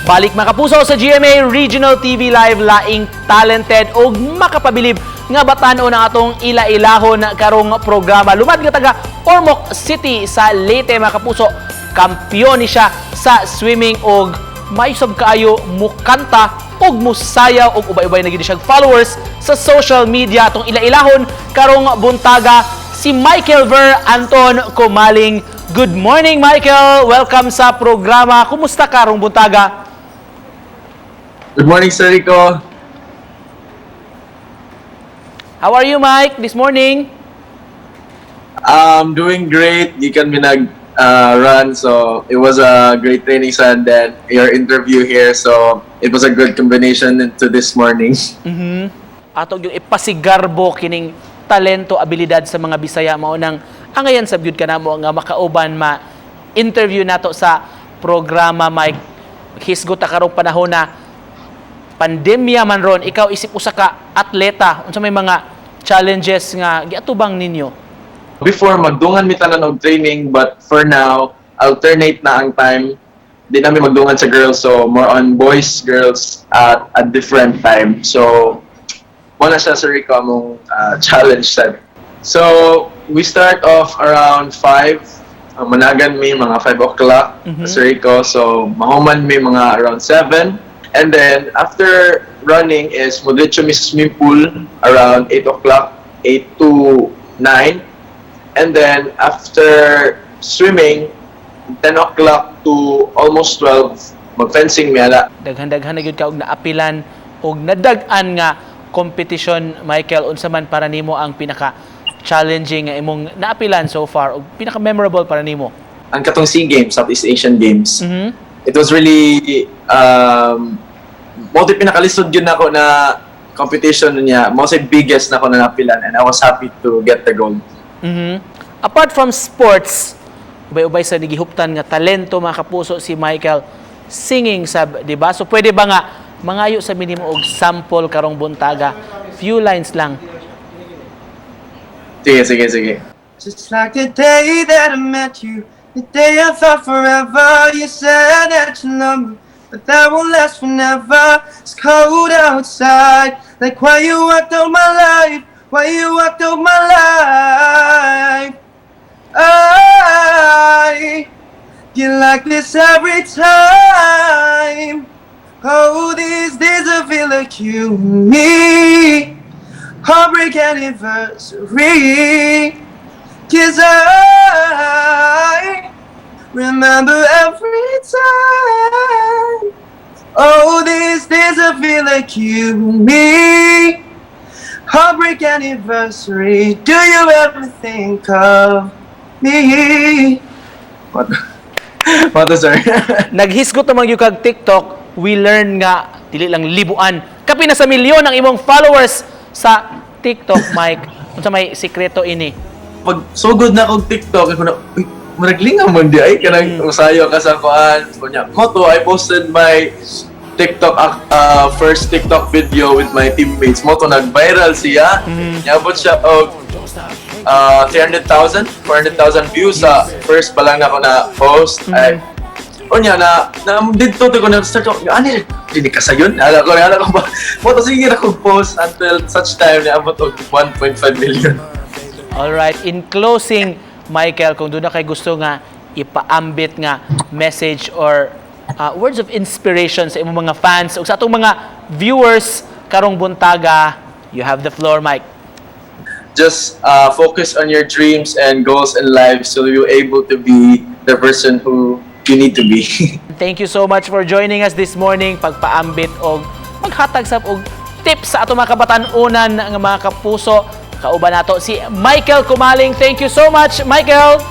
Balik, mga kapuso, sa GMA Regional TV Live, laing talented og makapabilib nga batan-on ang atong ila-ilahon karong programa. Lumad nga taga Ormoc City sa Leyte, mga kapuso. Kampiyon ni siya sa swimming og maayo sab kaayo mukanta og musayaw og ubay-ubay na gid siyang followers sa social media. Atong ila-ilahon karong buntaga si Michael Ver Anton Comaling. Good morning, Michael. Welcome sa programa. Kumusta karong buntaga? Good morning, Sir Rico. How are you, Mike, this morning? I'm doing great. Gikan mi nag run, so it was a great training and then your interview here, so it was a good combination into this morning. Ato yung ipasigarbo kining talento, abilidad sa mga Bisaya, mao nang angayan sa gyud kanamo nga makauban, ma interview nato sa programa, Mike. Hisgot ta karong panahon na pandemya man ron, ikaw isip usa ka atleta, unsa may mga challenges nga giatubang ninyo? Before, magdungan mi tanan og training, but for now, alternate na ang time. Di namin magdungan sa girls, so more on boys, girls at a different time. So, mao na siya, Sir Rico, among challenge sad. So, we start off around 5. Managan mi mga 5 o'clock, Sir Rico. So, mahuman mi mga around 7. And then, after running is mudiretso mi sa swimming pool around 8 o'clock, 8 to 9. And then, after swimming, 10 o'clock to almost 12, mag-fencing mi ala. Daghan-daghan na gyud ka og naapilan og nadag-an nga competition, Michael. Unsa man para nimo ang pinaka challenging nga imong naapilan so far og pinaka memorable para nimo? Ang katong SEA Games, Southeast Asian Games. It was really mao to pinakalisod yun nako na competition niya. Mao sa biggest nako na napilan and I was happy to get the gold. Apart from sports, ubay-ubay sa nagihuptan nga talento, mga kapuso, si Michael, singing sab, di ba? So pwede ba nga mangayo sa minimo og sample karong buntaga? Few lines lang. Sige, sige, sige. Just like the day that I met you, the day I thought forever. You said that you love me, but that won't last forever. It's cold outside, like why you walked out my life, why you walked out my life. I get like this every time. Oh, these days I feel like you and me. Heartbreak anniversary. 'Cause I remember every time. Oh, these days I feel like you and me. Heartbreak anniversary. Do you ever think of me? What? What, sir? Naghisgot naman gyud kag TikTok, we learn nga dili lang libuan. Kapin na sa milyon ang imong followers sa TikTok, Mike. Unsa may sikreto ini? Pag sugod na akong TikTok, ako na, "Uy, murag lingaw man di ay," kanang usayo ka sa kuan. Kunya, mao to, I posted my TikTok first TikTok video with my teammates. Mao to nag-viral siya. Niabot siya og 300,000, 400,000 views sa first pa lang nako na post. Ay, unya na na didto to ko na start ko ani dili ka sayon ala ko ba mao to, sige na ko post until such time niabot og 1.5 million. Alright, in closing, Michael, kung duna kay gusto nga ipaambit nga message or words of inspiration sa imong mga fans o sa atong mga viewers karong buntaga, you have the floor, Mike. Just focus on your dreams and goals in life so you're able to be the person who you need to be. Thank you so much for joining us this morning, pagpaambit og maghatag sab og tips sa atong mga kabatan-unan nga mga kapuso. Kauban nato si Michael Comaling. Thank you so much, Michael.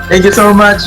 Thank you so much.